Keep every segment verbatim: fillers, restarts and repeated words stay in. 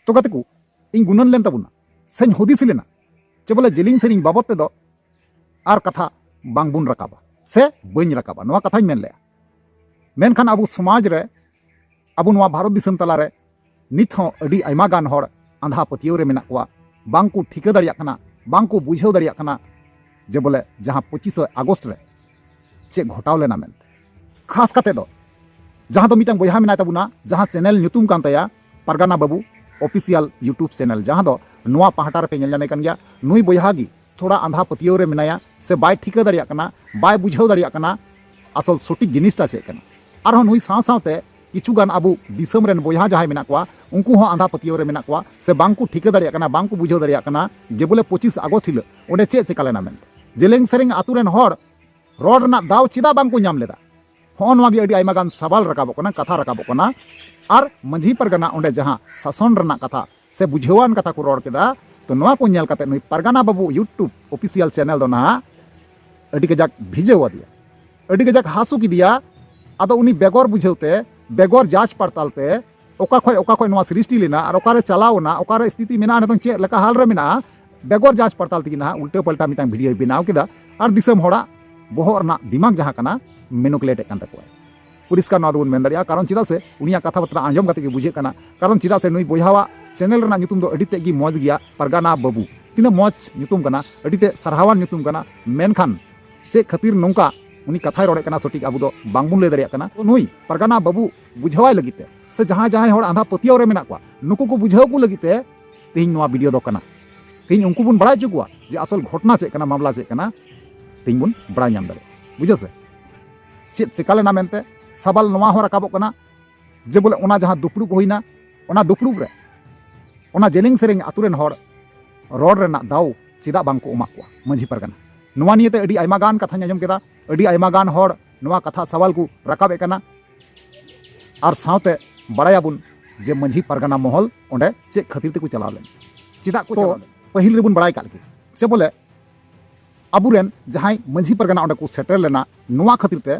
ᱛᱚ ᱜᱟᱛᱮ ᱠᱚ, ᱤᱧ ᱜᱩᱱᱟᱹᱱ ᱞᱮᱱ ᱛᱟᱵᱚᱱᱟ ᱥᱮᱧ ᱦᱩᱫᱤᱥ ᱞᱮᱱᱟ ᱡᱮ ᱵᱚᱞᱮ ᱡᱮᱞᱮᱧ ᱥᱮᱨᱮᱧ ᱵᱟᱵᱚᱫ ᱛᱮᱫᱚ ᱟᱨ ᱠᱟᱛᱷᱟ ᱵᱟᱝᱵᱚᱱ ᱨᱟᱠᱟᱵᱟ ᱥᱮ ᱵᱟᱹᱧ ᱨᱟᱠᱟᱵᱟ, ᱱᱚᱣᱟ ᱠᱟᱛᱷᱟᱧ ᱢᱮᱱ ᱞᱮᱜᱼᱟ᱾ ᱢᱮᱱᱠᱷᱟᱱ ᱟᱵᱚ ᱥᱚᱢᱟᱡᱽ ᱨᱮ, ᱟᱵᱚ ᱱᱚᱣᱟ ᱵᱷᱟᱨᱚᱛ ᱫᱤᱥᱚᱢ ᱛᱟᱞᱟᱨᱮ ᱱᱤᱛ ᱦᱚᱸ ᱟᱹᱰᱤ ᱟᱭᱢᱟ ᱜᱟᱱ ᱦᱚᱲ ᱟᱸᱫᱷᱟ ᱯᱟᱹᱛᱭᱟᱹᱣ ᱨᱮ ᱢᱮᱱᱟᱜ ᱠᱚᱣᱟ, ᱵᱟᱝ ᱠᱚ ᱴᱷᱤᱠᱟᱹ ᱫᱟᱲᱮᱭᱟᱜ ᱠᱟᱱᱟ, ᱵᱟᱝ ᱠᱚ ᱵᱩᱡᱷᱟᱹᱣ ᱫᱟᱲᱮᱭᱟᱜ ᱠᱟᱱᱟ ᱡᱮ ᱵᱚᱞᱮ ᱡᱟᱦᱟᱸ ᱯᱚᱸᱪᱤᱥᱮ ᱟᱜᱚᱥᱴ ᱨᱮ ᱪᱮᱫ ᱜᱷᱚᱴᱟᱣ ᱞᱮᱱᱟ ᱢᱮᱱᱛᱮ᱾ ᱠᱷᱟᱥ ᱠᱟᱛᱮ ᱫᱚ ᱡᱟᱦᱟᱸ ᱫᱚ ᱢᱤᱫᱴᱟᱝ ᱵᱚᱭᱦᱟ ᱢᱮᱱᱟᱭ ᱛᱟᱵᱚᱱᱟ, ᱡᱟᱦᱟᱸ ᱪᱮᱱᱮᱞ ᱧᱩᱛᱩᱢ ᱠᱟᱱ ᱛᱟᱭᱟ ᱯᱟᱨᱜᱟᱱᱟ ᱵᱟᱹᱵᱩ ᱚᱯᱷᱤᱥᱤᱭᱟᱞ YouTube ᱪᱮᱱᱮᱞ, ᱡᱟᱦᱟᱸ ᱫᱚ ᱱᱚᱣᱟ ᱯᱟᱦᱴᱟ ᱨᱮᱯᱮ ᱧᱮᱞ ᱧᱟᱢᱮ ᱠᱟᱱ ᱜᱮᱭᱟ᱾ ᱱᱩᱭ ᱵᱚᱭᱦᱟ ᱜᱮ ᱛᱷᱚᱲᱟ ᱟᱸᱫᱷᱟ ᱯᱟᱹᱛᱭᱟᱹᱣ ᱨᱮ ᱢᱮᱱᱟᱭᱟ ᱥᱮ ᱵᱟᱭ ᱴᱷᱤᱠᱟᱹ ᱫᱟᱲᱮᱭᱟᱜ ᱠᱟᱱᱟ, ᱵᱟᱭ ᱵᱩᱡᱷᱟᱹᱣ ᱫᱟᱲᱮᱭᱟᱜ ᱠᱟᱱᱟ ᱟᱥᱚᱞ ᱥᱚᱴᱷᱤᱠ ᱡᱤᱱᱤᱥᱴᱟ ᱪᱮᱫ ᱠᱟᱱᱟ᱾ ᱟᱨᱦᱚᱸ ᱱᱩᱭ ᱥᱟᱶ ᱥᱟᱶᱛᱮ ᱠᱤᱪᱷᱩ ᱜᱟᱱ ᱟᱵᱚ ᱫᱤᱥᱚᱢ ᱨᱮᱱ ᱵᱚᱭᱦᱟ ᱡᱟᱦᱟᱸᱭ ᱢᱮᱱᱟᱜ ᱠᱚᱣᱟ, ᱩᱱᱠᱩ ᱦᱚᱸ ᱟᱸᱫᱷᱟ ᱯᱟᱹᱛᱭᱟᱹᱣ ᱨᱮ ᱢᱮᱱᱟᱜ ᱠᱚᱣᱟ ᱥᱮ ᱵᱟᱝ ᱠᱚ ᱴᱷᱤᱠᱟᱹ ᱫᱟᱲᱮᱭᱟᱜ ᱠᱟᱱᱟ, ᱵᱟᱝ ᱠᱚ ᱵᱩᱡᱷᱟᱹᱣ ᱫᱟᱲᱮᱭᱟᱜ ᱠᱟᱱᱟ ᱡᱮ ᱵᱚᱞᱮ ᱯᱚᱸᱪᱤᱥ ᱟᱜᱚᱥᱴ ᱦᱤᱞᱳᱜ ᱚᱸᱰᱮ ᱪᱮᱫ ᱪᱮᱠᱟ ᱞᱮᱱᱟ ᱢᱮᱱᱛᱮ᱾ ᱡᱮᱞᱮᱧ ᱥᱮᱨᱮᱧ ᱟᱛᱳ ᱨᱮᱱ ᱦᱚᱲ ᱨᱚᱲ ᱨᱮᱱᱟᱜ ᱫᱟᱣ ᱪᱮᱫᱟᱜ ᱵᱟᱝ ᱠᱚ ᱧᱟᱢ ᱞᱮᱫᱟ? ᱦᱚᱸᱜᱼᱚ ᱱᱚᱣᱟ ᱜᱮ ᱟᱹᱰᱤ ᱟᱭᱢᱟ ᱜᱟᱱ ᱥᱟᱵᱟᱞ ᱨᱟᱠᱟᱵᱚᱜ ᱠᱟᱱᱟ, ᱠᱟᱛᱷᱟ ᱨᱟᱠᱟᱵᱚᱜ ᱠᱟᱱᱟ᱾ ᱟᱨ ᱢᱟᱹᱡᱷᱤ ᱯᱟᱨᱜᱟᱱᱟ ᱚᱸᱰᱮ ᱡᱟᱦᱟᱸ ᱥᱟᱥᱚᱱ ᱨᱮᱱᱟᱜ ᱠᱟᱛᱷᱟ ᱥᱮ ᱵᱩᱡᱷᱟᱹᱣᱟᱱ ᱠᱟᱛᱷᱟ ᱠᱚ ᱨᱚᱲ ᱠᱮᱫᱟ, ᱛᱚ ᱱᱚᱣᱟ ᱠᱚ ᱧᱮᱞ ᱠᱟᱛᱮ ᱱᱩᱭ ᱯᱟᱨᱜᱟᱱᱟ ᱵᱟᱹᱵᱩ YouTube ᱚᱯᱷᱤᱥᱤᱭᱟᱞ ᱪᱮᱱᱮᱞ ᱫᱚ ᱱᱟᱦᱟᱜ ᱟᱹᱰᱤ ᱠᱟᱡᱟᱠ ᱵᱷᱤᱡᱟᱹᱣ ᱟᱫᱮᱭᱟ, ᱟᱹᱰᱤ ᱠᱟᱡᱟᱠ ᱦᱟᱹᱥᱩ ᱠᱮᱫᱮᱭᱟ᱾ ᱟᱫᱚ ᱩᱱᱤ ᱵᱮᱜᱚᱨ ᱵᱩᱡᱷᱟᱹᱣ ᱛᱮ, ᱵᱮᱜᱚᱨ ᱡᱟᱸᱪ ᱯᱟᱲᱛᱟᱞ ᱛᱮ ᱚᱠᱟ ᱠᱷᱚᱡ, ᱚᱠᱟ ᱠᱷᱚᱡ ᱱᱚᱣᱟ ᱥᱨᱤᱥᱴᱤ ᱞᱮᱱᱟ ᱟᱨ ᱚᱠᱟᱨᱮ ᱪᱟᱞᱟᱣ ᱮᱱᱟ, ᱚᱠᱟᱨᱮ ᱥᱛᱷᱤᱛᱤ ᱢᱮᱱᱟᱜᱼᱟ, ᱱᱤᱛᱚᱝ ᱪᱮᱫ ᱞᱮᱠᱟ ᱦᱟᱞ ᱨᱮ ᱢᱮᱱᱟᱜᱼᱟ, ᱵᱮᱜᱚᱨ ᱡᱟᱸᱪ ᱯᱟᱲᱛᱟᱞ ᱛᱮᱜᱮ ᱱᱟᱦᱟᱜ ᱩᱞᱴᱟᱹ ᱯᱟᱞᱴᱟ ᱢᱤᱫᱴᱟᱝ ᱵᱷᱤᱰᱤᱭᱳᱭ ᱵᱮᱱᱟᱣ ᱠᱮᱫᱟ ᱟᱨ ᱫᱤᱥᱚᱢ ᱦᱚᱲᱟᱜ ᱵᱚᱦᱚᱜ ᱨᱮᱱᱟᱜ ᱫᱤᱢᱟᱜᱽ ᱡᱟᱦᱟᱸ ᱠᱟᱱᱟ, ᱢᱮᱱᱩᱠᱩᱞᱮᱴ ᱮᱫ ᱠᱟᱱ ᱛᱟᱠᱚᱣᱟ᱾ ᱯᱚᱨᱤᱥᱠᱟᱨ ᱱᱚᱣᱟ ᱫᱚᱵᱚᱱ ᱢᱮᱱ ᱫᱟᱲᱮᱭᱟᱜᱼᱟ, ᱠᱟᱨᱚᱱ ᱪᱮᱫᱟᱜ ᱥᱮ ᱩᱱᱤᱭᱟᱜ ᱠᱟᱛᱷᱟ ᱵᱟᱛᱨᱟ ᱟᱸᱡᱚᱢ ᱠᱟᱛᱮ ᱜᱮ ᱵᱩᱡᱷᱟᱹᱜ ᱠᱟᱱᱟ᱾ ᱠᱟᱨᱚᱱ ᱪᱮᱫᱟᱜ ᱥᱮ ᱱᱩᱭ ᱵᱚᱭᱦᱟᱣᱟᱜ ᱪᱮᱱᱮᱞ ᱨᱮᱱᱟᱜ ᱧᱩᱛᱩᱢ ᱫᱚ ᱟᱹᱰᱤ ᱛᱮᱫ ᱜᱮ ᱢᱚᱡᱽ ᱜᱮᱭᱟ, ᱯᱟᱨᱜᱟᱱᱟ ᱵᱟᱹᱵᱩ᱾ ᱛᱤᱱᱟᱹᱜ ᱢᱚᱡᱽ ᱧᱩᱛᱩᱢ ᱠᱟᱱᱟ, ᱟᱹᱰᱤ ᱛᱮᱫ ᱥᱟᱨᱦᱟᱣᱟᱱ ᱧᱩᱛᱩᱢ ᱠᱟᱱᱟ᱾ ᱢᱮᱱᱠᱷᱟᱱ ᱪᱮᱫ ᱠᱷᱟᱹᱛᱤᱨ ᱱᱚᱝᱠᱟ ᱩᱱᱤ ᱠᱟᱛᱷᱟᱭ ᱨᱚᱲᱮᱫ ᱠᱟᱱᱟ, ᱥᱚᱴᱷᱤᱠ ᱟᱵᱚ ᱫᱚ ᱵᱟᱝᱵᱚᱱ ᱞᱟᱹᱭ ᱫᱟᱲᱮᱭᱟᱜ ᱠᱟᱱᱟ᱾ ᱱᱩᱭ ᱯᱟᱨᱜᱟᱱᱟ ᱵᱟᱹᱵᱩ ᱵᱩᱡᱷᱟᱹᱣᱟᱭ ᱞᱟᱹᱜᱤᱫ ᱛᱮ ᱥᱮ ᱡᱟᱦᱟᱸᱭ ᱡᱟᱦᱟᱸᱭ ᱦᱚᱲ ᱟᱸᱫᱷᱟ ᱯᱟᱹᱛᱭᱟᱹᱣ ᱨᱮ ᱢᱮᱱᱟᱜ ᱠᱚᱣᱟ, ᱱᱩᱠᱩ ᱠᱚ ᱵᱩᱡᱷᱟᱹᱣ ᱠᱚ ᱞᱟᱹᱜᱤᱫ ᱛᱮ ᱛᱮᱦᱮᱧ ᱱᱚᱣᱟ ᱵᱷᱤᱰᱤᱭᱳ ᱫᱚ ᱠᱟᱱᱟ᱾ ᱛᱮᱦᱮᱧ ᱩᱱᱠᱩ ᱵᱚᱱ ᱵᱟᱲᱟᱭ ᱦᱚᱪᱚ ᱠᱚᱣᱟ ᱡᱮ ᱟᱥᱚᱞ ᱜᱷᱚᱴᱚᱱᱟ ᱪᱮᱫ ᱠᱟᱱᱟ, ᱢᱟᱢᱞᱟ ᱪᱮᱫ ᱠᱟᱱᱟ, ᱛᱮᱦᱮᱧ ᱵᱚᱱ ᱵᱟᱲᱟᱭ ᱧᱟᱢ ᱫᱟᱲᱮᱭᱟᱜᱼᱟ᱾ ᱵᱩᱡᱷᱟᱹᱣ ᱥᱮ? ᱪᱮᱫ ᱪᱮᱠᱟ ᱞᱮᱱᱟ ᱢᱮᱱᱛᱮ ᱥᱟᱵᱟᱞ ᱱᱚᱣᱟ ᱦᱚᱸ ᱨᱟᱠᱟᱵᱚᱜ ᱠᱟᱱᱟ ᱡᱮ ᱵᱚᱞᱮ ᱚᱱᱟ ᱡᱟᱦᱟᱸ ᱫᱩᱯᱲᱩᱵ ᱦᱩᱭᱱᱟ, ᱚᱱᱟ ᱫᱩᱯᱲᱩᱵ ᱨᱮ ᱚᱱᱟ ᱡᱮᱞᱮᱧ ᱥᱮᱨᱮᱧ ᱟᱛᱳ ᱨᱮᱱ ᱦᱚᱲ ᱨᱚᱲ ᱨᱮᱱᱟᱜ ᱫᱟᱣ ᱪᱮᱫᱟᱜ ᱵᱟᱝ ᱠᱚ ᱮᱢᱟᱜ ᱠᱚᱣᱟ ᱢᱟᱹᱡᱷᱤ ᱯᱟᱨᱜᱟᱱᱟ? ᱱᱚᱣᱟ ᱱᱤᱭᱮᱛᱮ ᱟᱹᱰᱤ ᱟᱭᱢᱟ ᱜᱟᱱ ᱠᱟᱛᱷᱟᱧ ᱟᱸᱡᱚᱢ ᱠᱮᱫᱟ, ᱟᱹᱰᱤ ᱟᱭᱢᱟ ᱜᱟᱱ ᱦᱚᱲ ᱱᱚᱣᱟ ᱠᱟᱛᱷᱟ ᱥᱟᱣᱟᱞ ᱠᱚ ᱨᱟᱠᱟᱵ ᱮᱫ ᱠᱟᱱᱟ᱾ ᱟᱨ ᱥᱟᱶᱛᱮ ᱵᱟᱲᱟᱭᱟᱵᱚᱱ ᱡᱮ ᱢᱟᱹᱡᱷᱤ ᱯᱟᱨᱜᱟᱱᱟ ᱢᱚᱦᱚᱞ ᱚᱸᱰᱮ ᱪᱮᱫ ᱠᱷᱟᱹᱛᱤᱨ ᱛᱮᱠᱚ ᱪᱟᱞᱟᱣ ᱞᱮᱱᱟ, ᱪᱮᱫᱟᱜ ᱠᱚ ᱛᱚ, ᱪᱟᱞᱟᱣ ᱞᱮᱱᱟ? ᱯᱟᱹᱦᱤᱞ ᱨᱮᱵᱚᱱ ᱵᱟᱲᱟᱭ ᱠᱟᱜ ᱞᱮᱜᱮ ᱥᱮ ᱵᱚᱞᱮ ᱟᱵᱚᱨᱮᱱ ᱡᱟᱦᱟᱸᱭ ᱢᱟᱹᱡᱷᱤ ᱯᱟᱨᱜᱟᱱᱟ ᱚᱸᱰᱮ ᱠᱚ ᱥᱮᱴᱮᱨ ᱞᱮᱱᱟ ᱱᱚᱣᱟ ᱠᱷᱟᱹᱛᱤᱨ ᱛᱮ,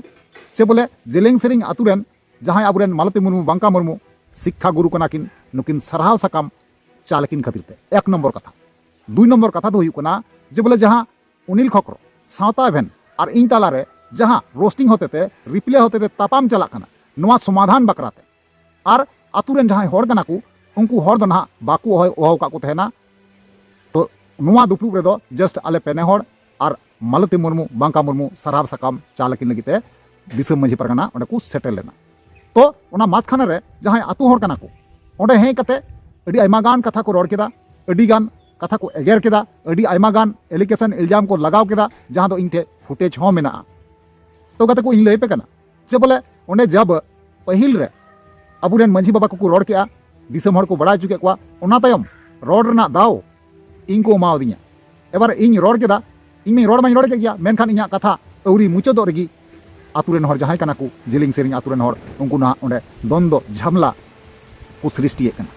ᱥᱮ ᱵᱚᱞᱮ ᱡᱮᱞᱮᱧ ᱥᱮᱨᱮᱧ ᱟᱛᱳ ᱨᱮᱱ ᱡᱟᱦᱟᱸᱭ ᱟᱵᱚᱨᱮᱱ ᱢᱟᱞᱚᱛᱤ ᱢᱩᱨᱢᱩ, ᱵᱟᱝᱠᱟ ᱢᱩᱨᱢᱩ, ᱥᱤᱠᱠᱷᱟ ᱜᱩᱨᱩ ᱠᱟᱱᱟ ᱠᱤᱱ, ᱱᱩᱠᱤᱱ ᱥᱟᱨᱦᱟᱣ ᱥᱟᱠᱟᱢ ᱪᱟᱞ ᱟᱹᱠᱤᱱ ᱠᱷᱟᱹᱛᱤᱨ ᱛᱮ᱾ ᱮᱠ ᱱᱚᱢᱵᱚᱨ ᱠᱟᱛᱷᱟ᱾ ᱫᱩᱭ ᱱᱚᱢᱵᱚᱨ ᱠᱟᱛᱷᱟ ᱫᱚ ᱦᱩᱭᱩᱜ ᱠᱟᱱᱟ ᱡᱮ ᱵᱚᱞᱮ ᱡᱟᱦᱟᱸ ᱚᱱᱤᱞ ᱠᱷᱚᱠᱨᱚ, ᱥᱟᱶᱛᱟ ᱮᱵᱷᱮᱱ ᱟᱨ ᱤᱧ ᱛᱟᱞᱟᱨᱮ ᱡᱟᱦᱟᱸ ᱨᱳᱥᱴᱤᱝ ᱦᱚᱛᱮᱛᱮ, ᱨᱤᱯᱞᱮ ᱦᱚᱛᱮᱛᱮ ᱛᱟᱯᱟᱢ ᱪᱟᱞᱟᱜ ᱠᱟᱱᱟ, ᱱᱚᱣᱟ ᱥᱚᱢᱟᱫᱷᱟᱱ ᱵᱟᱠᱷᱨᱟᱛᱮ ᱟᱨ ᱟᱛᱳ ᱨᱮᱱ ᱡᱟᱦᱟᱸᱭ ᱦᱚᱲ ᱠᱟᱱᱟ ᱠᱚ, ᱩᱱᱠᱩ ᱦᱚᱲ ᱫᱚ ᱱᱟᱦᱟᱜ ᱵᱟᱠᱚ ᱦᱚᱦᱚ ᱦᱚᱦᱚ ᱟᱠᱟᱫ ᱠᱚ ᱛᱟᱦᱮᱱᱟ᱾ ᱛᱚ ᱱᱚᱣᱟ ᱫᱩᱯᱲᱩᱵ ᱨᱮᱫᱚ just ᱟᱞᱮ ᱯᱮᱱᱮ ᱦᱚᱲ ᱟᱨ ᱢᱟᱞᱚᱛᱤ ᱢᱩᱨᱢᱩ, ᱵᱟᱝᱠᱟ ᱢᱩᱨᱢᱩ ᱥᱟᱨᱦᱟᱣ ᱥᱟᱠᱟᱢ ᱪᱟᱞ ᱟᱹᱠᱤᱱ ᱞᱟᱹᱜᱤᱫ ᱛᱮ ᱫᱤᱥᱚᱢ ᱢᱟᱹᱡᱷᱤ ᱯᱟᱨᱜᱟᱱᱟ ᱚᱸᱰᱮ ᱠᱚ ᱥᱮᱴᱮᱨ ᱞᱮᱱᱟ᱾ ᱛᱚ ᱚᱱᱟ ᱢᱟᱡᱷᱠᱷᱟᱱᱮ ᱨᱮ ᱡᱟᱦᱟᱸᱭ ᱟᱛᱳ ᱦᱚᱲ ᱠᱟᱱᱟ ᱠᱚ, ᱚᱸᱰᱮ ᱦᱮᱡ ᱠᱟᱛᱮ ᱟᱹᱰᱤ ᱟᱭᱢᱟ ᱜᱟᱱ ᱠᱟᱛᱷᱟ ᱠᱚ ᱨᱚᱲ ᱠᱮᱫᱟ, ᱟᱹᱰᱤ ᱜᱟᱱ ᱠᱟᱛᱷᱟ ᱠᱚ ᱮᱜᱮᱨ ᱠᱮᱫᱟ, ᱟᱹᱰᱤ ᱟᱭᱢᱟ ᱜᱟᱱ ᱮᱞᱤᱜᱮᱥᱚᱱ, ᱤᱞᱡᱟᱢ ᱠᱚ ᱞᱟᱜᱟᱣ ᱠᱮᱫᱟ, ᱡᱟᱦᱟᱸ ᱫᱚ ᱤᱧ ᱴᱷᱮᱡ ᱯᱷᱩᱴᱮᱡᱽ ᱦᱚᱸ ᱢᱮᱱᱟᱜᱼᱟ᱾ ᱛᱚ ᱜᱟᱛᱮ ᱠᱚ, ᱤᱧ ᱞᱟᱹᱭ ᱯᱮ ᱠᱟᱱᱟ ᱡᱮ ᱵᱚᱞᱮ ᱚᱸᱰᱮ ᱡᱟᱵ ᱯᱟᱹᱦᱤᱞ ᱨᱮ ᱟᱵᱚᱨᱮᱱ ᱢᱟᱹᱡᱷᱤ ᱵᱟᱵᱟ ᱠᱚᱠᱚ ᱨᱚᱲ ᱠᱮᱜᱼᱟ, ᱫᱤᱥᱚᱢ ᱦᱚᱲ ᱠᱚ ᱵᱟᱲᱟᱭ ᱦᱚᱪᱚ ᱠᱮᱫ ᱠᱚᱣᱟ, ᱚᱱᱟ ᱛᱟᱭᱚᱢ ᱨᱚᱲ ᱨᱮᱱᱟᱜ ᱫᱟᱣ ᱤᱧ ᱠᱚ ᱮᱢᱟᱣᱫᱤᱧᱟ᱾ ᱮᱵᱟᱨ ᱤᱧ ᱨᱚᱲ ᱠᱮᱫᱟ, ᱤᱧ ᱢᱟᱧ ᱨᱚᱲ ᱢᱟᱧ ᱨᱚᱲ ᱠᱮᱫ ᱜᱮᱭᱟ, ᱢᱮᱱᱠᱷᱟᱱ ᱤᱧᱟᱹᱜ ᱠᱟᱛᱷᱟ ᱟᱹᱣᱨᱤ ᱢᱩᱪᱟᱹᱫᱚᱜ ᱨᱮᱜᱮ ᱟᱛᱳ ᱨᱮᱱ ᱦᱚᱲ ᱡᱟᱦᱟᱸᱭ ᱠᱟᱱᱟ ᱠᱚ, ᱡᱮᱞᱮᱧ ᱥᱮᱨᱮᱧ ᱟᱛᱳ ᱨᱮᱱ ᱦᱚᱲ, ᱩᱱᱠᱩ ᱱᱟᱦᱟᱜ ᱚᱸᱰᱮ ᱫᱚᱱᱫᱚ ᱡᱷᱟᱢᱞᱟ ᱠᱚ ᱥᱨᱤᱥᱴᱤᱭᱮᱫ ᱠᱟᱱᱟ᱾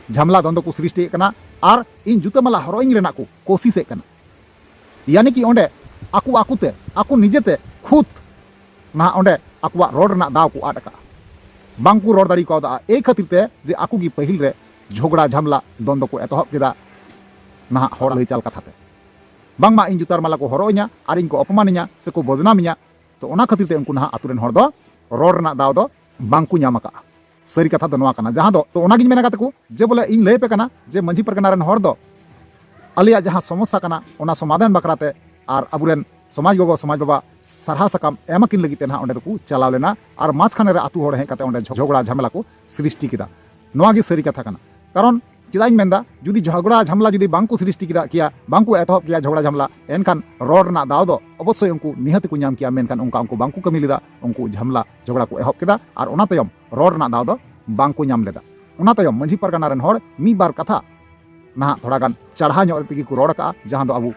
ᱡᱷᱟᱢᱞᱟ ᱫᱚᱱᱫᱚ ᱠᱚ ᱥᱨᱤᱥᱴᱤᱭᱮᱫ ᱠᱟᱱᱟ ᱟᱨ ᱤᱧ ᱡᱩᱛᱟᱹ ᱢᱟᱞᱟ ᱦᱚᱨᱚᱜ ᱤᱧ ᱨᱮᱱᱟᱜ ᱠᱚ ᱠᱳᱥᱤᱥᱮᱫ ᱠᱟᱱᱟ᱾ ᱭᱟᱱᱤ ᱠᱤ ᱚᱸᱰᱮ ᱟᱠᱚ ᱟᱠᱚᱛᱮ, ᱟᱠᱚ ᱱᱤᱡᱮᱛᱮ ᱠᱷᱩᱫ ᱱᱟᱦᱟᱜ ᱚᱸᱰᱮ ᱟᱠᱚᱣᱟᱜ ᱨᱚᱲ ᱨᱮᱱᱟᱜ ᱫᱟᱣ ᱠᱚ ᱟᱫ ᱟᱠᱟᱫᱼᱟ᱾ ᱵᱟᱝ ᱠᱚ ᱨᱚᱲ ᱫᱟᱲᱮ ᱠᱟᱣᱫᱟ᱾ ᱮᱭ ᱠᱷᱟᱹᱛᱤᱨ ᱛᱮ ᱡᱮ ᱟᱠᱚ ᱜᱮ ᱯᱟᱹᱦᱤᱞ ᱨᱮ ᱡᱷᱚᱜᱽᱲᱟ ᱡᱷᱟᱢᱞᱟ ᱫᱚᱱᱫᱚ ᱠᱚ ᱮᱛᱚᱦᱚᱵ ᱠᱮᱫᱟ ᱱᱟᱦᱟᱜ ᱦᱚᱲ ᱞᱟᱹᱭ ᱪᱟᱞ ᱠᱟᱛᱷᱟ ᱛᱮ᱾ ᱵᱟᱝᱢᱟ ᱤᱧ ᱡᱩᱛᱟᱹᱨ ᱢᱟᱞᱟ ᱠᱚ ᱦᱚᱨᱚᱜ ᱤᱧᱟ ᱟᱨ ᱤᱧ ᱠᱚ ᱚᱯᱚᱢᱟᱱᱤᱧᱟ ᱥᱮ ᱠᱚ ᱵᱚᱫᱱᱟᱢᱤᱧᱟ᱾ ᱛᱚ ᱚᱱᱟ ᱠᱷᱟᱹᱛᱤᱨ ᱛᱮ ᱩᱱᱠᱩ ᱱᱟᱦᱟᱜ ᱟᱛᱳ ᱨᱮᱱ ᱦᱚᱲ ᱫᱚ ᱨᱚᱲ ᱨᱮᱱᱟᱜ ᱫᱟᱣ ᱫᱚ ᱵᱟᱝ ᱠᱚ ᱧᱟᱢ ᱟᱠᱟᱫᱼᱟ᱾ ᱥᱟᱹᱨᱤ ᱠᱟᱛᱷᱟ ᱫᱚ ᱱᱚᱣᱟ ᱠᱟᱱᱟ, ᱡᱟᱦᱟᱸ ᱫᱚ, ᱛᱚ ᱚᱱᱟᱜᱤᱧ ᱢᱮᱱᱟ ᱜᱟᱛᱮ ᱠᱚ, ᱡᱮ ᱵᱚᱞᱮ ᱤᱧ ᱞᱟᱹᱭ ᱟᱯᱮ ᱠᱟᱱᱟ ᱡᱮ ᱢᱟᱹᱡᱷᱤ ᱯᱟᱨᱜᱟᱱᱟ ᱨᱮᱱ ᱦᱚᱲ ᱫᱚ ᱟᱞᱮᱭᱟᱜ ᱡᱟᱦᱟᱸ ᱥᱚᱢᱚᱥᱥᱟ ᱠᱟᱱᱟ, ᱚᱱᱟ ᱥᱚᱢᱟᱫᱷᱟᱱ ᱵᱟᱠᱷᱨᱟ ᱛᱮ ᱟᱨ ᱟᱵᱚᱨᱮᱱ ᱥᱚᱢᱟᱡᱽ ᱜᱚᱜᱚ, ᱥᱚᱢᱟᱡᱽ ᱵᱟᱵᱟ ᱥᱟᱨᱦᱟᱣ ᱥᱟᱠᱟᱢ ᱮᱢ ᱟᱹᱠᱤᱱ ᱞᱟᱹᱜᱤᱫ ᱛᱮ ᱱᱟᱦᱟᱜ ᱚᱸᱰᱮ ᱫᱚᱠᱚ ᱪᱟᱞᱟᱣ ᱞᱮᱱᱟ ᱟᱨ ᱢᱟᱡᱷᱠᱷᱟᱱᱮ ᱨᱮ ᱟᱛᱳ ᱦᱚᱲ ᱦᱮᱡ ᱠᱟᱛᱮ ᱚᱸᱰᱮ ᱡᱷᱚᱜᱽᱲᱟ ᱡᱷᱟᱢᱮᱞᱟ ᱠᱚ ᱥᱨᱤᱥᱴᱤ ᱠᱮᱫᱟ᱾ ᱱᱚᱣᱟ ᱜᱮ ᱥᱟᱹᱨᱤ ᱠᱟᱛᱷᱟ ᱠᱟᱱᱟ᱾ ᱠᱟᱨᱚᱱ ᱪᱮᱫᱟᱜ ᱤᱧ ᱢᱮᱱᱫᱟ, ᱡᱩᱫᱤ ᱡᱷᱚᱜᱽᱲᱟ ᱡᱷᱟᱢᱮᱞᱟ ᱡᱩᱫᱤ ᱵᱟᱝ ᱠᱚ ᱥᱨᱤᱥᱴᱤ ᱠᱮᱫᱟ ᱠᱮᱭᱟ, ᱵᱟᱝ ᱠᱚ ᱮᱛᱚᱦᱚᱵ ᱠᱮᱭᱟ ᱡᱷᱚᱜᱽᱲᱟ ᱡᱷᱟᱢᱮᱞᱟ, ᱮᱱᱠᱷᱟᱱ ᱨᱚᱲ ᱨᱮᱱᱟᱜ ᱫᱟᱣ ᱫᱚ ᱚᱵᱚᱥᱥᱳᱭ ᱩᱱᱠᱩ ᱱᱤᱦᱟᱹᱛ ᱠᱚ ᱧᱟᱢ ᱠᱮᱭᱟ᱾ ᱢᱮᱱᱠᱷᱟᱱ ᱚᱱᱠᱟ ᱩᱱᱠᱩ ᱵᱟᱝ ᱠᱚ ᱠᱟᱹᱢᱤ ᱞᱮᱫᱟ᱾ ᱩᱱᱠᱩ ᱡᱷᱟᱢᱮᱞᱟ ᱡᱷᱚᱜᱽᱲᱟ ᱠᱚ ᱮᱦᱚᱵ ᱠᱮᱫᱟ ᱟᱨ ᱚᱱᱟ ᱛᱟᱭᱚᱢ ᱨᱚᱲ ᱨᱮᱱᱟᱜ ᱫᱟᱣ ᱫᱚ ᱵᱟᱝ ᱠᱚ ᱧᱟᱢ ᱞᱮᱫᱟ᱾ ᱚᱱᱟ ᱛᱟᱭᱚᱢ ᱢᱟᱹᱡᱷᱤ ᱯᱟᱨᱜᱟᱱᱟ ᱨᱮᱱ ᱦᱚᱲ ᱢᱤᱫ ᱵᱟᱨ ᱠᱟᱛᱷᱟ ᱱᱟᱦᱟᱜ ᱛᱷᱚᱲᱟ ᱜᱟᱱ ᱪᱟᱲᱦᱟ ᱧᱚᱜ ᱛᱮᱜᱮ ᱠᱚ ᱨᱚᱲ ᱟᱠᱟᱫᱼᱟ, ᱡᱟᱦᱟᱸ ᱫᱚ ᱟᱵᱚ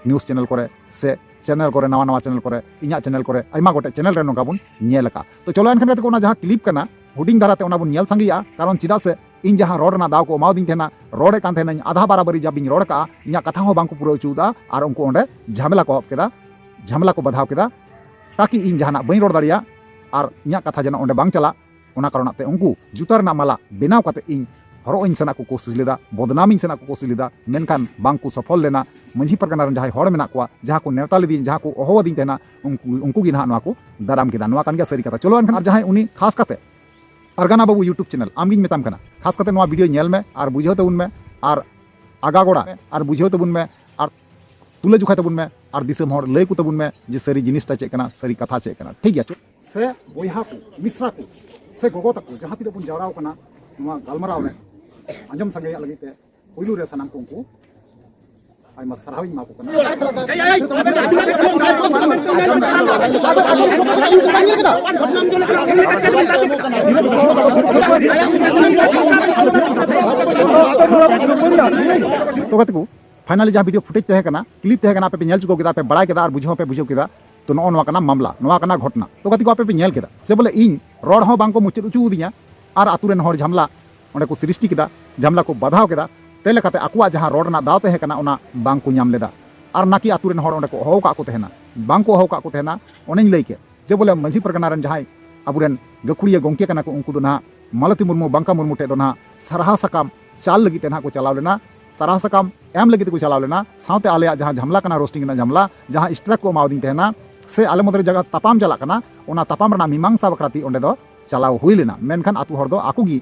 ᱱᱤᱭᱩᱡᱽ ᱪᱮᱱᱮᱞ ᱠᱚᱨᱮ ᱥᱮ ᱪᱮᱱᱮᱞ ᱠᱚᱨᱮ, ᱱᱟᱣᱟ ᱱᱟᱣᱟ ᱪᱮᱱᱮᱞ ᱠᱚᱨᱮ, ᱤᱧᱟᱹᱜ ᱪᱮᱱᱮᱞ ᱠᱚᱨᱮ, ᱟᱭᱢᱟ ᱜᱚᱴᱮᱡ ᱪᱮᱱᱮᱞ ᱨᱮ ᱱᱚᱝᱠᱟ ᱵᱚᱱ ᱧᱮᱞ ᱟᱠᱟᱫᱼᱟ᱾ ᱛᱚ ᱪᱚᱞᱚ ᱮᱱᱠᱷᱟᱱ ᱜᱟᱛᱮ ᱠᱚ, ᱚᱱᱟ ᱡᱟᱦᱟᱸ ᱠᱞᱤᱯ ᱠᱟᱱᱟ, ᱦᱩᱰᱤᱧ ᱫᱷᱟᱨᱟ ᱛᱮ ᱚᱱᱟ ᱵᱚᱱ ᱧᱮᱞ ᱥᱟᱸᱜᱮᱭᱟ᱾ ᱠᱟᱨᱚᱱ ᱪᱮᱫᱟᱜ ᱥᱮ ᱤᱧ ᱡᱟᱦᱟᱸ ᱨᱚᱲ ᱨᱮᱱᱟᱜ ᱫᱟᱣ ᱠᱚ ᱮᱢᱟᱣᱫᱤᱧ ᱛᱟᱦᱮᱱᱟ, ᱨᱚᱲᱮᱫ ᱠᱟᱱ ᱛᱟᱦᱮᱱᱟᱹᱧ, ᱟᱫᱷᱟ ᱵᱟᱨᱟᱵᱟᱨᱤ ᱡᱟᱵ ᱤᱧ ᱨᱚᱲ ᱠᱟᱜᱼᱟ, ᱤᱧᱟᱹᱜ ᱠᱟᱛᱷᱟ ᱦᱚᱸ ᱵᱟᱝ ᱠᱚ ᱯᱩᱨᱟᱹᱣ ᱦᱚᱪᱚ ᱠᱟᱜᱼᱟ ᱟᱨ ᱩᱱᱠᱩ ᱚᱸᱰᱮ ᱡᱷᱟᱢᱮᱞᱟ ᱠᱚ ᱮᱦᱚᱵ ᱠᱮᱫᱟ, ᱡᱷᱟᱢᱮᱞᱟ ᱠᱚ ᱵᱟᱫᱷᱟᱣ ᱠᱮᱫᱟ, ᱛᱟᱠᱤ ᱤᱧ ᱡᱟᱦᱟᱱᱟᱜ ᱵᱟᱹᱧ ᱨᱚᱲ ᱫᱟᱲᱮᱭᱟᱜ ᱟᱨ ᱤᱧᱟᱹᱜ ᱠᱟᱛᱷᱟ ᱡᱮᱱᱚ ᱚᱸᱰᱮ ᱵᱟᱝ ᱪᱟᱞᱟᱜ᱾ ᱚᱱᱟ ᱠᱟᱨᱚᱱᱟᱜ ᱛᱮ ᱩᱱᱠᱩ ᱡᱩᱛᱟ ᱨᱮᱱᱟᱜ ᱢᱟᱞᱟ ᱵᱮᱱᱟᱣ ᱠᱟᱛᱮ ᱤᱧ ᱦᱚᱨᱚᱜ ᱤᱧ ᱥᱮᱱᱟᱜ ᱠᱚ ᱠᱳᱥᱤᱥ ᱞᱮᱫᱟ, ᱵᱚᱫᱱᱟᱢᱤᱧ ᱥᱮᱱᱟᱜ ᱠᱚ ᱠᱳᱥᱤᱥ ᱞᱮᱫᱟ, ᱢᱮᱱᱠᱷᱟᱱ ᱵᱟᱝ ᱠᱚ ᱥᱚᱯᱷᱚᱞ ᱞᱮᱱᱟ᱾ ᱢᱟᱹᱡᱷᱤ ᱯᱟᱨᱜᱟᱱᱟ ᱨᱮᱱ ᱡᱟᱦᱟᱸᱭ ᱦᱚᱲ ᱢᱮᱱᱟᱜ ᱠᱚᱣᱟ, ᱡᱟᱦᱟᱸ ᱠᱚ ᱱᱮᱣᱛᱟ ᱞᱤᱫᱤᱧ, ᱡᱟᱦᱟᱸ ᱠᱚ ᱦᱚᱦᱚᱣᱟᱫᱤᱧ ᱛᱟᱦᱮᱱᱟ, ᱩᱱᱠᱩ, ᱩᱱᱠᱩ ᱜᱮ ᱱᱟᱦᱟᱜ ᱱᱚᱣᱟ ᱠᱚ ᱫᱟᱨᱟᱢ ᱠᱮᱫᱟ᱾ ᱱᱚᱣᱟ ᱠᱟᱱ ᱜᱮᱭᱟ ᱥᱟᱹᱨᱤ ᱠᱟᱛᱷᱟ᱾ ᱪᱚᱞᱚ ᱮᱱᱠᱷᱟᱱ, ᱟᱨ ᱡᱟᱦᱟᱸᱭ ᱩᱱᱤ ᱠᱷᱟᱥ ᱠᱟᱛᱮ ᱯᱟᱨᱜᱟᱱᱟ ᱵᱟᱹᱵᱩ YouTube channel, ᱟᱢᱜᱤᱧ ᱢᱮᱛᱟᱢ ᱠᱟᱱᱟ, ᱠᱷᱟᱥ ᱠᱟᱛᱮ ᱱᱚᱣᱟ video ᱧᱮᱞ ᱢᱮ ᱟᱨ ᱵᱩᱡᱷᱟᱹᱣ ᱛᱟᱵᱚᱱ ᱢᱮ, ᱟᱨ ᱟᱜᱟᱜᱚᱲᱟ ᱟᱨ ᱵᱩᱡᱷᱟᱹᱣ ᱛᱟᱵᱚᱱ ᱢᱮ, ᱟᱨ ᱛᱩᱞᱟᱹ ᱡᱚᱠᱷᱟ ᱛᱟᱵᱚᱱ ᱢᱮ, ᱟᱨ ᱫᱤᱥᱚᱢ ᱦᱚᱲ ᱞᱟᱹᱭ ᱠᱚ ᱛᱟᱵᱚᱱ ᱢᱮ ᱡᱮ ᱥᱟᱹᱨᱤ ᱡᱤᱱᱤᱥᱴᱟ ᱪᱮᱫ ᱠᱟᱱᱟ, ᱥᱟᱹᱨᱤ ᱠᱟᱛᱷᱟ ᱪᱮᱫ ᱠᱟᱱᱟ᱾ ᱴᱷᱤᱠ ᱜᱮᱭᱟ? ᱥᱮ ᱵᱚᱭᱦᱟ ᱠᱚ, ᱢᱤᱥᱨᱟ ᱠᱚ, ᱥᱮ ᱜᱚᱜᱚ ᱛᱟᱠᱚ, ᱡᱟᱦᱟᱸ ᱛᱤᱱᱟᱹᱜ ᱵᱚᱱ ᱡᱟᱣᱨᱟ ᱟᱠᱟᱱᱟ ᱱᱚᱣᱟ ᱜᱟᱞᱢᱟᱨᱟᱣ ᱨᱮ ᱟᱸᱡᱚᱢ ᱥᱟᱸᱜᱮᱭᱟᱜ ᱞᱟᱹᱜᱤᱫ ᱛᱮ, ᱯᱩᱭᱞᱩ ᱨᱮ ᱥᱟᱱᱟᱢ ᱠᱚ ᱩᱱᱠᱩ ᱟᱭᱢᱟ ᱥᱟᱨᱦᱟᱣ ᱤᱧ ᱮᱢᱟ ᱠᱚ ᱠᱟᱱᱟ᱾ ᱛᱚ ᱜᱟᱛᱮ ᱠᱚ, finally ᱡᱟᱦᱟᱸ video footage ᱛᱟᱦᱮᱸ ᱠᱟᱱᱟ, clip ᱛᱟᱦᱮᱸ ᱠᱟᱱᱟ, ᱟᱯᱮ ᱯᱮ ᱧᱮᱞ ᱪᱩᱠᱟᱹᱣ ᱠᱮᱫᱟ, ᱟᱯᱮ ᱵᱟᱲᱟᱭ ᱠᱮᱫᱟ ᱟᱨ ᱵᱩᱡᱷᱟᱹᱣ ᱦᱚᱸᱯᱮ ᱵᱩᱡᱷᱟᱹᱣ ᱠᱮᱫᱟ᱾ ᱛᱚ ᱱᱚᱜᱼᱚ ᱱᱚᱣᱟ ᱠᱟᱱᱟ ᱢᱟᱢᱞᱟ, ᱱᱚᱣᱟ ᱠᱟᱱᱟ ᱜᱷᱚᱴᱱᱟ᱾ ᱛᱚ ᱜᱟᱛᱮ ᱠᱚ, ᱟᱯᱮ ᱯᱮ ᱧᱮᱞ ᱠᱮᱫᱟ ᱥᱮ ᱵᱚᱞᱮ ᱤᱧ ᱨᱚᱲ ᱦᱚᱸ ᱵᱟᱝ ᱠᱚ ᱢᱩᱪᱟᱹᱫ ᱦᱚᱪᱚ ᱟᱹᱫᱤᱧᱟ, ᱟᱨ ᱟᱛᱳ ᱨᱮᱱ ᱦᱚᱲ ᱡᱷᱟᱢᱞᱟ ᱚᱸᱰᱮ ᱠᱚ ᱥᱨᱤᱥᱴᱤ ᱠᱮᱫᱟ, ᱡᱷᱟᱢᱞᱟ ᱠᱚ ᱵᱟᱫᱷᱟᱣ ᱠᱮᱫᱟ᱾ ᱛᱮ ᱞᱮᱠᱟᱛᱮ ᱟᱠᱚᱣᱟᱜ ᱡᱟᱦᱟᱸ ᱨᱚᱲ ᱨᱮᱱᱟᱜ ᱫᱟᱣ ᱛᱟᱦᱮᱸ ᱠᱟᱱᱟ, ᱚᱱᱟ ᱵᱟᱝ ᱠᱚ ᱧᱟᱢ ᱞᱮᱫᱟ᱾ ᱟᱨ ᱱᱟᱠᱤ ᱟᱛᱳ ᱨᱮᱱ ᱦᱚᱲ ᱚᱸᱰᱮ ᱠᱚ ᱦᱚᱦᱚ ᱟᱠᱟᱫ ᱠᱚ ᱛᱟᱦᱮᱱᱟ, ᱵᱟᱝ ᱠᱚ ᱦᱚᱦᱚ ᱟᱠᱟᱫ ᱠᱚ ᱛᱟᱦᱮᱱᱟ, ᱚᱱᱮᱧ ᱞᱟᱹᱭ ᱠᱮᱫ ᱡᱮ ᱵᱚᱞᱮ ᱢᱟᱹᱡᱷᱤ ᱯᱟᱨᱜᱟᱱᱟ ᱨᱮᱱ ᱡᱟᱦᱟᱸᱭ ᱟᱵᱚᱨᱮᱱ ᱜᱟᱹᱠᱷᱩᱲᱤᱭᱟᱹ ᱜᱚᱢᱠᱮ ᱠᱟᱱᱟ ᱠᱚ, ᱩᱱᱠᱩ ᱫᱚ ᱱᱟᱦᱟᱜ ᱢᱟᱞᱚᱛᱤ ᱢᱩᱨᱢᱩ, ᱵᱟᱝᱠᱟ ᱢᱩᱨᱢᱩ ᱴᱷᱮᱡ ᱫᱚ ᱱᱟᱦᱟᱜ ᱥᱟᱨᱦᱟᱣ ᱥᱟᱠᱟᱢ ᱪᱟᱞ ᱞᱟᱹᱜᱤᱫ ᱛᱮ ᱱᱟᱦᱟᱜ ᱠᱚ ᱪᱟᱞᱟᱣ ᱞᱮᱱᱟ, ᱥᱟᱨᱦᱟᱣ ᱥᱟᱠᱟᱢ ᱮᱢ ᱞᱟᱹᱜᱤᱫ ᱛᱮᱠᱚ ᱪᱟᱞᱟᱣ ᱞᱮᱱᱟ᱾ ᱥᱟᱶᱛᱮ ᱟᱞᱮᱭᱟᱜ ᱡᱟᱦᱟᱸ ᱡᱷᱟᱢᱞᱟ ᱠᱟᱱᱟ, roasting ᱨᱮᱱᱟᱜ ᱡᱷᱟᱢᱞᱟ, ᱡᱟᱦᱟᱸ extra ᱠᱚ ᱮᱢᱟᱣᱫᱤᱧ ᱛᱟᱦᱮᱱᱟ, ᱥᱮ ᱟᱞᱮ ᱢᱚᱫᱽᱫᱷᱮ ᱨᱮ ᱡᱟᱦᱟᱸ ᱛᱟᱯᱟᱢ ᱪᱟᱞᱟᱜ ᱠᱟᱱᱟ, ᱚᱱᱟ ᱛᱟᱯᱟᱢ ᱨᱮᱱᱟᱜ ᱢᱤᱢᱟᱝᱥᱟ ᱵᱟᱠᱷᱨᱟ ᱛᱮ ᱚᱸᱰᱮ ᱫᱚ ᱪᱟᱞᱟᱣ ᱦᱩᱭ ᱞᱮᱱᱟ᱾ ᱢᱮᱱᱠᱷᱟᱱ ᱟᱛᱳ ᱦᱚᱲ ᱫᱚ ᱟᱠᱚ ᱜᱮ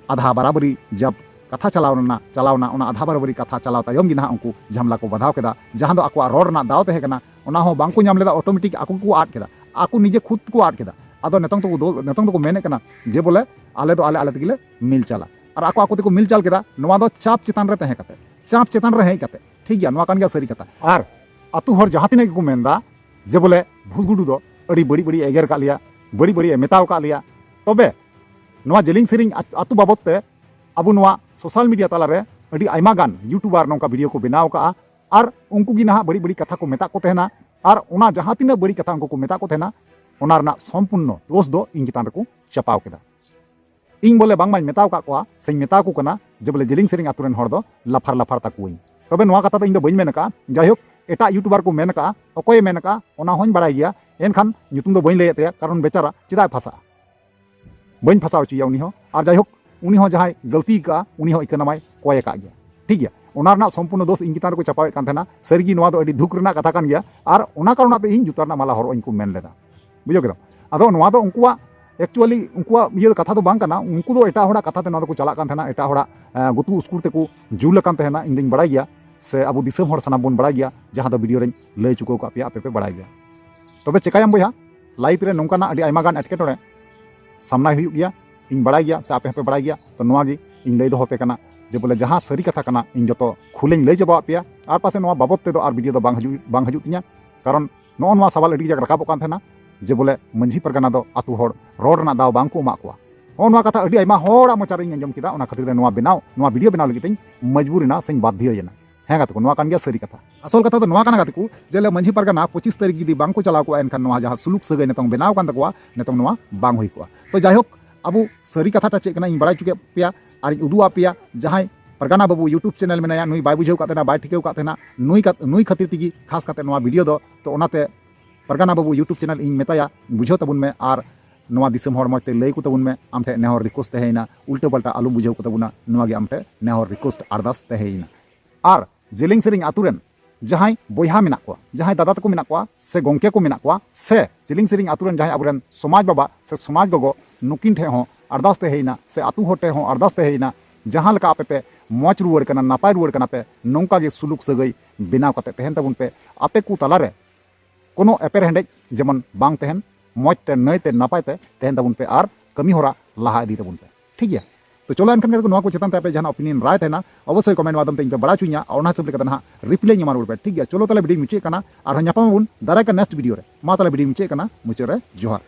ᱟᱫᱷᱟ ᱵᱟᱨᱟᱵᱟᱨᱤ ᱡᱟᱵ ᱠᱟᱛᱷᱟ ᱪᱟᱞᱟᱣ ᱨᱮᱱᱟᱜ, ᱪᱟᱞᱟᱣᱱᱟ, ᱚᱱᱟ ᱟᱫᱷᱟ ᱵᱟᱨᱟᱵᱟᱨᱤ ᱠᱟᱛᱷᱟ ᱪᱟᱞᱟᱣ ᱛᱟᱭᱚᱢ ᱜᱮ ᱱᱟᱦᱟᱜ ᱩᱱᱠᱩ ᱡᱷᱟᱢᱞᱟ ᱠᱚ ᱵᱟᱫᱷᱟᱣ ᱠᱮᱫᱟ, ᱡᱟᱦᱟᱸ ᱫᱚ ᱟᱠᱚᱣᱟᱜ ᱨᱚᱲ ᱨᱮᱱᱟᱜ ᱫᱟᱣ ᱛᱟᱦᱮᱸ ᱠᱟᱱᱟ, ᱚᱱᱟ ᱦᱚᱸ ᱵᱟᱝ ᱠᱚ ᱧᱟᱢ ᱞᱮᱫᱟ᱾ Automatic ᱟᱠᱚ ᱜᱮᱠᱚ ᱟᱫ ᱠᱮᱫᱟ, ᱟᱠᱚ ᱱᱤᱡᱮ ᱠᱷᱩᱫ ᱠᱚ ᱟᱫ ᱠᱮᱫᱟ᱾ ᱟᱫᱚ ᱱᱤᱛᱚᱝ ᱫᱚᱠᱚ ᱫᱚ, ᱱᱤᱛᱚᱝ ᱫᱚᱠᱚ ᱢᱮᱱᱮᱫ ᱠᱟᱱᱟ ᱡᱮ ᱵᱚᱞᱮ ᱟᱞᱮ ᱫᱚ ᱟᱞᱮ, ᱟᱞᱮ ᱛᱮᱜᱮ ᱞᱮ ᱢᱤᱞ ᱪᱟᱞᱟ, ᱟᱨ ᱟᱠᱚ ᱟᱠᱚ ᱛᱮᱠᱚ ᱢᱤᱞ ᱪᱟᱞ ᱠᱮᱫᱟ᱾ ᱱᱚᱣᱟ ᱫᱚ ᱪᱟᱯ ᱪᱮᱛᱟᱱ ᱨᱮ ᱛᱟᱦᱮᱸ ᱠᱟᱛᱮ, ᱪᱟᱯ ᱪᱮᱛᱟᱱ ᱨᱮ ᱦᱮᱡ ᱠᱟᱛᱮ, ᱴᱷᱤᱠ ᱜᱮᱭᱟ, ᱱᱚᱣᱟ ᱠᱟᱱ ᱜᱮᱭᱟ ᱥᱟᱹᱨᱤ ᱠᱟᱛᱷᱟ᱾ ᱟᱨ ᱟᱛᱳ ᱦᱚᱲ ᱡᱟᱦᱟᱸ ᱛᱤᱱᱟᱹᱜ ᱜᱮᱠᱚ ᱢᱮᱱᱫᱟ ᱡᱮ ᱵᱚᱞᱮ ᱵᱷᱩᱥ ᱜᱩᱰᱩ ᱫᱚ ᱟᱹᱰᱤ ᱵᱟᱹᱲᱤᱡ ᱵᱟᱹᱲᱤᱡ ᱮ ᱮᱜᱮᱨ ᱟᱠᱟᱫ ᱞᱮᱭᱟ, ᱵᱟᱹᱲᱤᱡ ᱵᱟᱹᱲᱤᱡ ᱮ ᱢᱮᱛᱟᱣ ᱟᱠᱟᱫ ᱞᱮᱭᱟ, ᱛᱚᱵᱮ ᱱᱚᱣᱟ ᱡᱮᱞᱮᱧ ᱥᱮᱨᱮᱧ ᱟᱛ-, ᱟᱛᱳ ᱵᱟᱵᱚᱫ ᱛᱮ ᱟᱵᱚ ᱱᱚᱣᱟ social media ᱛᱟᱞᱟᱨᱮ ᱟᱹᱰᱤ ᱟᱭᱢᱟ ᱜᱟᱱ YouTuber ᱱᱚᱝᱠᱟ video ᱠᱚ ᱵᱮᱱᱟᱣ ᱟᱠᱟᱫᱼᱟ, ᱟᱨ ᱩᱱᱠᱩ ᱜᱮ ᱱᱟᱦᱟᱜ ᱵᱟᱹᱲᱤᱡ ᱵᱟᱹᱲᱤᱡ ᱠᱟᱛᱷᱟ ᱠᱚ ᱢᱮᱛᱟᱜ ᱠᱚ ᱛᱟᱦᱮᱱᱟ, ᱟᱨ ᱚᱱᱟ ᱡᱟᱦᱟᱸ ᱛᱤᱱᱟᱹᱜ ᱵᱟᱹᱲᱤᱡ ᱠᱟᱛᱷᱟ ᱩᱱᱠᱩ ᱠᱚ ᱢᱮᱛᱟᱜ ᱠᱚ ᱛᱟᱦᱮᱱᱟ, ᱚᱱᱟ ᱨᱮᱱᱟᱜ ᱥᱚᱢᱯᱩᱨᱱᱚ ᱫᱳᱥ ᱫᱚ ᱤᱧ ᱪᱮᱛᱟᱱ ᱨᱮᱠᱚ ᱪᱟᱯᱟᱣ ᱠᱮᱫᱟ᱾ ᱤᱧ ᱵᱚᱞᱮ ᱵᱟᱝᱢᱟᱧ ᱢᱮᱛᱟᱣ ᱟᱠᱟᱫ ᱠᱚᱣᱟ, ᱥᱮᱧ ᱢᱮᱛᱟᱣ ᱠᱚ ᱠᱟᱱᱟ ᱡᱮ ᱵᱚᱞᱮ ᱡᱮᱞᱮᱧ ᱥᱮᱨᱮᱧ ᱟᱛᱳ ᱨᱮᱱ ᱦᱚᱲ ᱫᱚ ᱞᱟᱯᱷᱟᱨ ᱞᱟᱯᱷᱟᱨ ᱛᱟᱠᱚᱣᱟᱹᱧ᱾ ᱛᱚᱵᱮ ᱱᱚᱣᱟ ᱠᱟᱛᱷᱟ ᱫᱚ ᱤᱧ ᱫᱚ ᱵᱟᱹᱧ ᱢᱮᱱ ᱟᱠᱟᱫᱼᱟ᱾ ᱡᱟᱭᱦᱳᱠ, ᱮᱴᱟᱜ YouTuber ᱠᱚ ᱢᱮᱱ ᱟᱠᱟᱫᱼᱟ, ᱚᱠᱚᱭᱮ ᱢᱮᱱ ᱟᱠᱟᱫᱼᱟ, ᱚᱱᱟ ᱦᱚᱸᱧ ᱵᱟᱲᱟᱭ ᱜᱮᱭᱟ, ᱮᱱᱠᱷᱟᱱ ᱧᱩᱛᱩᱢ ᱫᱚ ᱵᱟᱹᱧ ᱞᱟᱹᱭᱮᱫ ᱛᱟᱭᱟ, ᱠᱟᱨᱚᱱ ᱵᱮᱪᱟᱨᱟ ᱪᱮᱫᱟᱜ ᱮ ᱯᱷᱟᱸᱥᱟᱜᱼᱟ? ᱵᱟᱹᱧ ᱯᱷᱟᱥᱟᱣ ᱦᱚᱪᱚᱭᱟ ᱩᱱᱤ ᱦᱚᱸ᱾ ᱟᱨ ᱡᱟᱭᱦᱳᱠ, ᱩᱱᱤ ᱦᱚᱸ ᱡᱟᱦᱟᱸᱭ ᱜᱟᱹᱞᱛᱤ ᱟᱠᱟᱫᱼᱟ, ᱩᱱᱤ ᱦᱚᱸ ᱤᱠᱟᱹᱱᱟᱢᱟᱭ ᱠᱚᱭ ᱟᱠᱟᱫ ᱜᱮᱭᱟ, ᱴᱷᱤᱠ ᱜᱮᱭᱟ᱾ ᱚᱱᱟ ᱨᱮᱱᱟᱜ ᱥᱚᱢᱯᱩᱨᱱᱚ ᱫᱳᱥ ᱤᱧ ᱪᱮᱛᱟᱱ ᱨᱮᱠᱚ ᱪᱟᱯᱟᱣᱮᱫ ᱠᱟᱱ ᱛᱟᱦᱮᱱᱟ᱾ ᱥᱟᱹᱨᱤᱜᱮ ᱱᱚᱣᱟ ᱫᱚ ᱟᱹᱰᱤ ᱫᱩᱠ ᱨᱮᱱᱟᱜ ᱠᱟᱛᱷᱟ ᱠᱟᱱ ᱜᱮᱭᱟ, ᱟᱨ ᱚᱱᱟ ᱠᱟᱨᱚᱱᱟᱜ ᱛᱮ ᱤᱧ ᱡᱩᱛᱟ ᱨᱮᱱᱟᱜ ᱢᱟᱞᱟ ᱦᱚᱨᱚᱜ ᱤᱧ ᱠᱚ ᱢᱮᱱ ᱞᱮᱫᱟ, ᱵᱩᱡᱷᱟᱹᱣ ᱠᱮᱫᱟᱢ᱾ ᱟᱫᱚ ᱱᱚᱣᱟ ᱫᱚ ᱩᱱᱠᱩᱣᱟᱜ actually ᱩᱱᱠᱩᱣᱟᱜ ᱤᱭᱟᱹ ᱠᱟᱛᱷᱟ ᱫᱚ ᱵᱟᱝ ᱠᱟᱱᱟ᱾ ᱩᱱᱠᱩ ᱫᱚ ᱮᱴᱟᱜ ᱦᱚᱲᱟᱜ ᱠᱟᱛᱷᱟ ᱛᱮ ᱱᱚᱣᱟ ᱫᱚᱠᱚ ᱪᱟᱞᱟᱜ ᱠᱟᱱ ᱛᱟᱦᱮᱱᱟ, ᱮᱴᱟᱜ ᱦᱚᱲᱟᱜ ᱮᱸ, ᱜᱩᱛᱩ ᱩᱥᱠᱩᱨ ᱛᱮᱠᱚ ᱡᱩᱞ ᱟᱠᱟᱱ ᱛᱟᱦᱮᱱᱟ, ᱤᱧ ᱫᱚᱧ ᱵᱟᱲᱟᱭ ᱜᱮᱭᱟ, ᱥᱮ ᱟᱵᱚ ᱫᱤᱥᱚᱢ ᱦᱚᱲ ᱥᱟᱱᱟᱢ ᱵᱚᱱ ᱵᱟᱲᱟᱭ ᱜᱮᱭᱟ, ᱡᱟᱦᱟᱸ ᱫᱚ ᱵᱷᱤᱰᱤᱭᱳ ᱨᱮᱧ ᱞᱟᱹᱭ ᱪᱩᱠᱟᱹᱣ ᱟᱠᱟᱫ ᱯᱮᱭᱟ, ᱟᱯᱮ ᱯᱮ ᱵᱟᱲᱟᱭ ᱜᱮᱭᱟ᱾ ᱛᱚᱵᱮ ᱪᱮᱠᱟᱭᱟᱢ ᱵᱚᱭᱦᱟ, ᱞᱟᱭᱤᱯᱷ ᱨᱮ ᱱᱚᱝᱠᱟᱱᱟᱜ ᱟᱹᱰᱤ ᱟᱭᱢᱟ ᱜᱟᱱ ᱮᱴᱠᱮᱴᱚᱬᱮ ᱥᱟᱢᱱᱟᱭ ᱦᱩᱭᱩᱜ ᱜᱮᱭᱟ, ᱤᱧ ᱵᱟᱲᱟᱭ ᱜᱮᱭᱟ, ᱥᱮ ᱟᱯᱮ ᱦᱚᱸᱯᱮ ᱵᱟᱲᱟᱭ ᱜᱮᱭᱟ᱾ ᱛᱚ ᱱᱚᱣᱟ ᱜᱮ ᱤᱧ ᱞᱟᱹᱭ ᱫᱚᱦᱚ ᱯᱮ ᱠᱟᱱᱟ, ᱡᱮ ᱵᱚᱞᱮ ᱡᱟᱦᱟᱸ ᱥᱟᱹᱨᱤ ᱠᱟᱛᱷᱟ ᱠᱟᱱᱟ, ᱤᱧ ᱡᱚᱛᱚ ᱠᱷᱩᱞᱟᱹᱧ ᱞᱟᱹᱭ ᱪᱟᱵᱟᱣᱟᱫ ᱯᱮᱭᱟ᱾ ᱟᱨ ᱯᱟᱥᱮ ᱱᱚᱣᱟ ᱵᱟᱵᱚᱛ ᱛᱮᱫᱚ ᱟᱨ ᱵᱷᱤᱰᱤᱭᱳ ᱫᱚ ᱵᱟᱝ ᱦᱤᱡᱩᱜ, ᱵᱟᱝ ᱦᱤᱡᱩᱜ ᱛᱤᱧᱟ, ᱠᱟᱨᱚᱱ ᱱᱚᱜᱼᱚ ᱱᱚᱣᱟ ᱥᱟᱣᱟᱞ ᱟᱹᱰᱤ ᱠᱟᱡᱟᱠ ᱨᱟᱠᱟᱵᱚᱜ ᱠᱟᱱ ᱛᱟᱦᱮᱱᱟ, ᱡᱮ ᱵᱚᱞᱮ ᱢᱟᱹᱡᱷᱤ ᱯᱟᱨᱜᱟᱱᱟ ᱫᱚ ᱟᱛᱳ ᱦᱚᱲ ᱨᱚᱲ ᱨᱮᱱᱟᱜ ᱫᱟᱣ ᱵᱟᱝ ᱠᱚ ᱮᱢᱟᱜ ᱠᱚᱣᱟ᱾ ᱱᱚᱜᱼᱚ ᱱᱚᱣᱟ ᱠᱟᱛᱷᱟ ᱟᱹᱰᱤ ᱟᱭᱢᱟ ᱦᱚᱲᱟᱜ ᱢᱚᱪᱟ ᱨᱮᱧ ᱟᱸᱡᱚᱢ ᱠᱮᱫᱟ, ᱚᱱᱟ ᱠᱷᱟᱹᱛᱤᱨ ᱛᱮ ᱱᱚᱣᱟ ᱵᱮᱱᱟᱣ, ᱱᱚᱣᱟ ᱵᱷᱤᱰᱤᱭᱳ ᱵᱮᱱᱟᱣ ᱞᱟᱹᱜᱤᱫ ᱛᱮᱧ ᱢᱚᱡᱽᱵᱩᱨ ᱮᱱᱟ ᱥᱮᱧ ᱵᱟᱫᱽᱫᱷᱚᱭᱮᱱᱟ᱾ ᱦᱮᱸ ᱜᱟᱛᱮ ᱠᱚ, ᱱᱚᱣᱟ ᱠᱟᱱ ᱜᱮᱭᱟ ᱥᱟᱹᱨᱤ ᱠᱟᱛᱷᱟ᱾ ᱟᱥᱚᱞ ᱠᱟᱛᱷᱟ ᱫᱚ ᱱᱚᱣᱟ ᱠᱟᱱᱟ ᱜᱟᱛᱮ ᱠᱚ, ᱡᱮ ᱞᱮ ᱢᱟᱹᱡᱷᱤ ᱯᱟᱨᱜᱟᱱᱟ ᱯᱚᱸᱪᱤᱥ ᱛᱟᱹᱨᱤᱠᱷ ᱡᱩᱫᱤ ᱵᱟᱝ ᱠᱚ ᱪᱟᱞᱟᱣ ᱠᱚᱜᱼᱟ, ᱮᱱᱠᱷᱟᱱ ᱱᱚᱣᱟ ᱡᱟᱦᱟᱸ ᱥᱩᱞᱩᱠ ᱥᱟᱹᱜᱟᱹᱭ ᱱᱤᱛᱚᱝ ᱵᱮᱱᱟᱣ ᱠᱟᱱ ᱛᱟᱠᱚᱣᱟ, ᱱᱤᱛᱚᱝ ᱱᱚᱣᱟ ᱵᱟᱝ ᱦᱩᱭ ᱠᱚᱜᱼᱟ᱾ ᱛᱚ ᱡᱟᱭᱦᱳᱠ, ᱟᱵᱚ ᱥᱟᱹᱨᱤ ᱠᱟᱛᱷᱟᱴᱟ ᱪᱮᱫ ᱠᱟᱱᱟ ᱤᱧ ᱵᱟᱲᱟᱭ ᱦᱚᱪᱚ ᱠᱮᱫ ᱯᱮᱭᱟ, ᱟᱨ ᱤᱧ ᱩᱫᱩᱜ ᱟᱫ ᱯᱮᱭᱟ᱾ ᱡᱟᱦᱟᱸᱭ ᱯᱟᱨᱜᱟᱱᱟ ᱵᱟᱹᱵᱩ YouTube ᱪᱮᱱᱮᱞ ᱢᱮᱱᱟᱭᱟ, ᱱᱩᱭ ᱵᱟᱭ ᱵᱩᱡᱷᱟᱹᱣ ᱠᱟᱫ ᱛᱟᱦᱮᱱᱟ, ᱵᱟᱭ ᱴᱷᱤᱠᱟᱹᱣ ᱠᱟᱫ ᱛᱟᱦᱮᱱᱟ, ᱱᱩᱭ ᱠᱟᱛ-, ᱱᱩᱭ ᱠᱷᱟᱹᱛᱤᱨ ᱛᱮᱜᱮ ᱠᱷᱟᱥ ᱠᱟᱛᱮ ᱱᱚᱣᱟ ᱵᱷᱤᱰᱤᱭᱳ ᱫᱚ᱾ ᱛᱚ ᱚᱱᱟᱛᱮ ᱯᱟᱨᱜᱟᱱᱟ ᱵᱟᱹᱵᱩ YouTube ᱪᱮᱱᱮᱞ ᱤᱧ ᱢᱮᱛᱟᱭᱟ, ᱵᱩᱡᱷᱟᱹᱣ ᱛᱟᱵᱚᱱ ᱢᱮ, ᱟᱨ ᱱᱚᱣᱟ ᱫᱤᱥᱚᱢ ᱦᱚᱲ ᱢᱚᱡᱽ ᱛᱮ ᱞᱟᱹᱭ ᱠᱚ ᱛᱟᱵᱚᱱ ᱢᱮ᱾ ᱟᱢ ᱴᱷᱮᱱ ᱱᱮᱦᱚᱨ ᱨᱤᱠᱩᱭᱮᱥᱴ ᱛᱟᱦᱮᱸᱭᱮᱱᱟ, ᱩᱞᱴᱟᱹ ᱯᱟᱞᱴᱟ ᱟᱞᱚᱢ ᱵᱩᱡᱷᱟᱹᱣ ᱠᱚ ᱛᱟᱵᱚᱱᱟ, ᱱᱚᱣᱟ ᱜᱮ ᱟᱢ ᱴᱷᱮᱱ ᱱᱮᱦᱚᱨ ᱨᱤᱠᱩᱭᱮᱥᱴ ᱟᱨᱫᱟᱥ ᱛᱟᱦᱮᱸᱭᱮᱱᱟ᱾ ᱟᱨ ᱡᱮᱞᱮᱧ ᱥᱮᱨᱮᱧ ᱟᱛᱳ ᱨᱮᱱ ᱡᱟᱦᱟᱸᱭ ᱵᱚᱭᱦᱟ ᱢᱮᱱᱟᱜ ᱠᱚᱣᱟ, ᱡᱟᱦᱟᱸᱭ ᱫᱟᱫᱟ ᱛᱟᱠᱚ ᱢᱮᱱᱟᱜ ᱠᱚᱣᱟ, ᱥᱮ ᱜᱚᱝᱠᱮ ᱠᱚ ᱢᱮᱱᱟᱜ ᱠᱚᱣᱟ, ᱥᱮ ᱡᱮᱞᱮᱧ ᱥᱮᱨᱮᱧ ᱟᱛᱳ ᱨᱮᱱ ᱡᱟᱦᱟᱸᱭ ᱟᱵᱚᱨᱮᱱ ᱥᱚᱢᱟᱡᱽ ᱵᱟᱵᱟ ᱥᱮ ᱥᱚᱢᱟᱡᱽ ᱜᱚᱜᱚ, ᱱᱩᱠᱤᱱ ᱴᱷᱮᱱ ᱦᱚᱸ ᱟᱨᱫᱟᱥ ᱛᱟᱦᱮᱸᱭᱮᱱᱟ, ᱥᱮ ᱟᱛᱳ ᱦᱚᱲ ᱴᱷᱮᱱ ᱦᱚᱸ ᱟᱨᱫᱟᱥ ᱛᱟᱦᱮᱸᱭᱮᱱᱟ, ᱡᱟᱦᱟᱸ ᱞᱮᱠᱟ ᱟᱯᱮ ᱯᱮ ᱢᱚᱡᱽ ᱨᱩᱣᱟᱹᱲ ᱠᱟᱱᱟ, ᱱᱟᱯᱟᱭ ᱨᱩᱣᱟᱹᱲ ᱠᱟᱱᱟ ᱯᱮ, ᱱᱚᱝᱠᱟ ᱜᱮ ᱥᱩᱞᱩᱠ ᱥᱟᱹᱜᱟᱹᱭ ᱵᱮᱱᱟᱣ ᱠᱟᱛᱮ ᱛᱟᱦᱮᱱ ᱛᱟᱵᱚᱱ ᱯᱮ᱾ ᱟᱯᱮ ᱠᱚ ᱛᱟᱞᱟᱨᱮ ᱠᱳᱱᱳ ᱮᱯᱮᱨ ᱦᱮᱸᱰᱮᱡ ᱡᱮᱢᱚᱱ ᱵᱟᱝ ᱛᱟᱦᱮᱱ, ᱢᱚᱡᱽ ᱛᱮ, ᱱᱟᱹᱭ ᱛᱮ, ᱱᱟᱯᱟᱭ ᱛᱮ ᱛᱟᱦᱮᱱ ᱛᱟᱵᱚᱱ ᱯᱮ ᱟᱨ ᱠᱟᱹᱢᱤ ᱦᱚᱨᱟ ᱞᱟᱦᱟ ᱤᱫᱤ ᱛᱟᱵᱚᱱ ᱯᱮ, ᱴᱷᱤᱠ ᱜᱮᱭᱟ? ᱛᱚ ᱪᱚᱞᱚ ᱮᱱᱠᱷᱟᱱ ᱜᱟᱛᱮ ᱠᱚ, ᱱᱚᱣᱟ ᱠᱚ ᱪᱮᱛᱟᱱ ᱛᱮ ᱟᱯᱮ ᱡᱟᱦᱟᱱᱟᱜ ᱚᱯᱤᱱᱤᱭᱚᱱ, ᱨᱟᱭ ᱛᱟᱦᱮᱱᱟ, ᱚᱵᱚᱥᱥᱳᱭ ᱠᱚᱢᱮᱱᱴ ᱢᱟᱫᱽᱫᱷᱚᱢ ᱛᱮ ᱤᱧ ᱯᱮ ᱵᱟᱲᱟᱭ ᱦᱚᱪᱚᱧᱟ, ᱟᱨ ᱚᱱᱟ ᱦᱤᱥᱟᱹᱵ ᱞᱮᱠᱟᱛᱮ ᱱᱟᱦᱟᱜ ᱨᱤᱯᱞᱟᱭ ᱤᱧ ᱮᱢᱟ ᱨᱩᱣᱟᱹᱲ ᱯᱮ, ᱴᱷᱤᱠ ᱜᱮᱭᱟ? ᱪᱚᱞᱚ ᱛᱟᱦᱚᱞᱮ ᱵᱷᱤᱰᱤᱭᱳᱧ ᱢᱩᱪᱟᱹᱫ ᱠᱟᱱᱟ, ᱟᱨᱦᱚᱸ ᱧᱟᱯᱟᱢ ᱟᱵᱚᱱ ᱫᱟᱨᱟᱭ ᱠᱟᱱ ᱱᱮᱠᱥᱴ ᱵᱷᱤᱰᱤᱭᱳ ᱨᱮ᱾ ᱢᱟ ᱛᱟᱦᱚᱞᱮ ᱵᱷᱤᱰᱤᱭᱳᱧ ᱢᱩᱪᱟᱹᱫ ᱠᱟᱱᱟ, ᱢᱩᱪᱟᱹᱫ ᱨᱮ ᱡᱚᱦᱟᱨ᱾